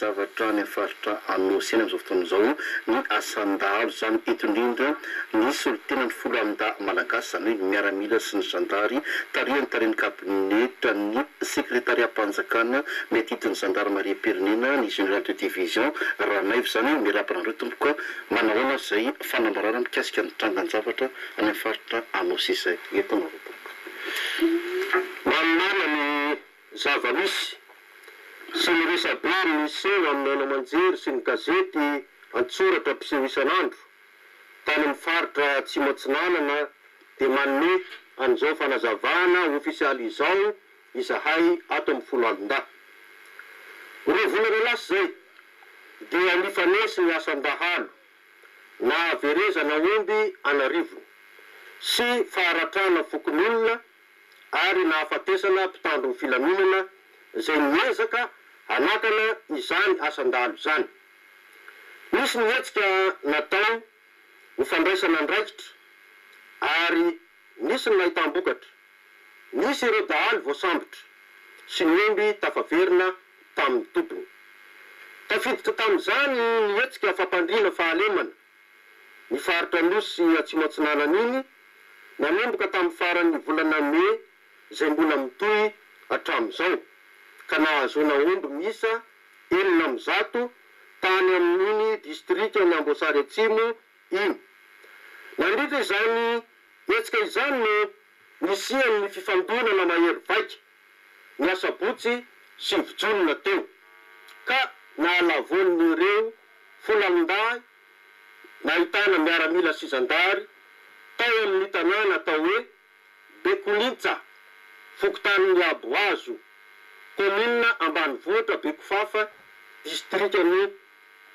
trangan-javatra any amin'ny faritra Anôsy any amin'izao fotoana izao ny asan-dahalo izany eto indrindra ny solontenan'ny foloalindahy malagasy izany hoe ny miaramila sy ny zandary tarihan'ny talen'ny kabinetran'ny sekretariam-panjakana miadidy ny zandarimariam-pirenena ny général de division Ranaivo izany miarahaba anareo tompoko manahoana izay fanambarana mikasika ny trangan-javatra any amin'ny faritra Anôsy izay eto nareo tompoko. Manoloana ny zava-misy sy ny resabe miseho amin'ny haino aman-jery sy ny gazety an-tsoratra mpiseho isan'andro tany amin'ny faritra Atsimo Atsinanana dia manome an'izao fanazavana ofisialy izao izahay ato amin'ny Foloalindahy. Roa volana lasa izay dia nifanesy ny asan-dahalo nahaverezana omby an'arivony sy faharatrana fokonolona ary nahafatesana mpitandro ny filaminana izay niezaka hanakana izany asan-dahalo izany. Nisy ny hetsika natao ho fandraisana andraikitra ary nisy ny nahitam-bokatra. Nisy ireo dahalo voasambotra sy ny omby tafaverina tamin'ny tompony. Tafiditra tamin'izany ny hetsika fampandriana fahalemana ny faritra Anosy Atsimo Atsinanana iny nanomboka tamin'ny faran'ny volana mey izay mbola mitohy hatramin'izao ka nahazoana omby miisa 106 tany amin'iny distrikan'i Amboasary Atsimo iny. Nandritra izany hetsika izany no nisian'ny fifandonana mahery vaika ny asabotsy 9 jona teo ka nahalavoan'ireo foloalindahy nahitana miaramila sy zandary tao amin'ny tanàna atao hoe Bekolintsa, fokontanin'i Aboazo, kaominina ambanivohitra Bekofafa, distrikan'i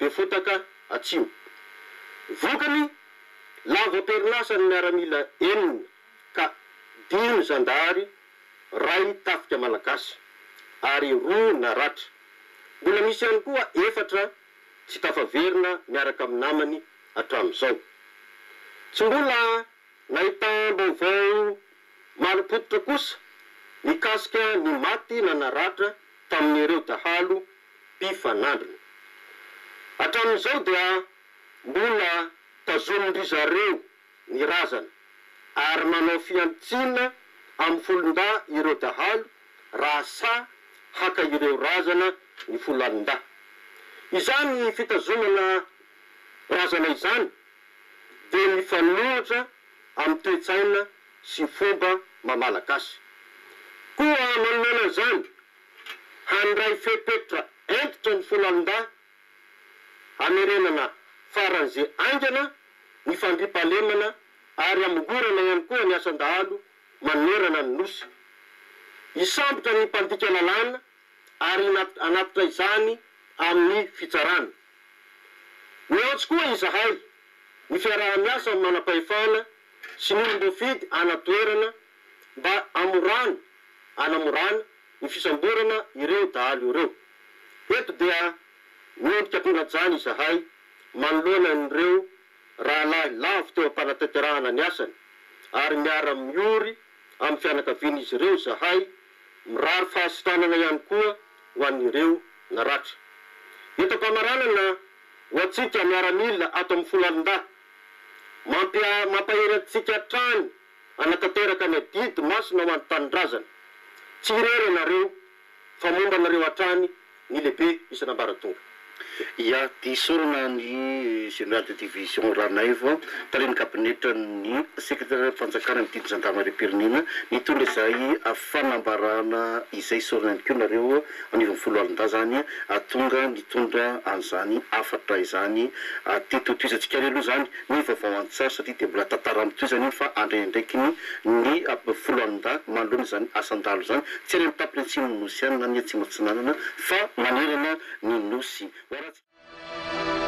Befotaka Atsimo. Vokany, lavo am-perinasa ny miaramila enina ka dimy zandary, iray tafika malagasy ary roa naratra. Mbola misy ihany koa efatra tsy tafaverina miaraka amin'ny namany hatramin'izao. Tsy mbola nahitam-baovao marim-pototra kosa mikasika ny maty na naratra tamin'ireo dahalo mpifanandrina. Hatramin'izao dia mbola tazomin-dry zareo ny razana ary manao fihantsiana amin'ny folondahy ireo dahalo raha sahy haka ireo razana ny foloalindahy. Izany fitazomana razana izany dia mifanohitra amin'ny toe-tsaina sy fomba maha-malagasy. Koa manoloana izany, handray fepetra hentitra ny foloalindahy hamerenana faran'izay haingana ny fandriampahalemana ary hamongorana ihany koa ny asan-dahalo manerana ny Nosy. Hisambotra ny mpandika lalàna ary hanatitra izany amin'ny fitsarana. Miantso koa izahay ny fiaraha-miasa amin'ny manam-pahefana sy ny olom-boafidy any an-toerana mba hamorana hanamorana ny fisamborana ireo dahalo ireo. Eto dia miondrika am-panajana izahay manoloana an'ireo rahalahy lavo teo am-panatanterahana ny asany ary miara-miory amin'ny fianakavian'izy ireo izahay, mirary fahasitranana ihany koa ho an'ireo naratra. Eto am-pamaranana ho antsika miaramila ato amin'ny Foloalindahy, mampia mampahery antsika hatrany hanatanteraka ny adidy masina ho an'ny tanindrazana. Tsy irery ianareo fa momba anareo hatrany ny lehibe isan'ambaratonga. Ia, disorana ny Général de division Ranaivo, talen'ny kabinetran'ny sekreteram-panjakana mididy zandarimariam-pirenena, nitondra izay fanambarana izay. Isaorana ihany koa nareo anivon'ny foloalindahy izany tonga nitondra an'izany hafatra izany teto. Tohizantsika ary aloha izany ny vaovao an-tsary satria dia mbola tantara mitohizana iny fa handray andraikiny ny foloalindahy manoloana izany asan-dahalo izany, tsy any amin'ny tapany atsimon'ny Nosy ihany na ny atsimo atsinanana fa manerana ny Nosy. Ho ratsy.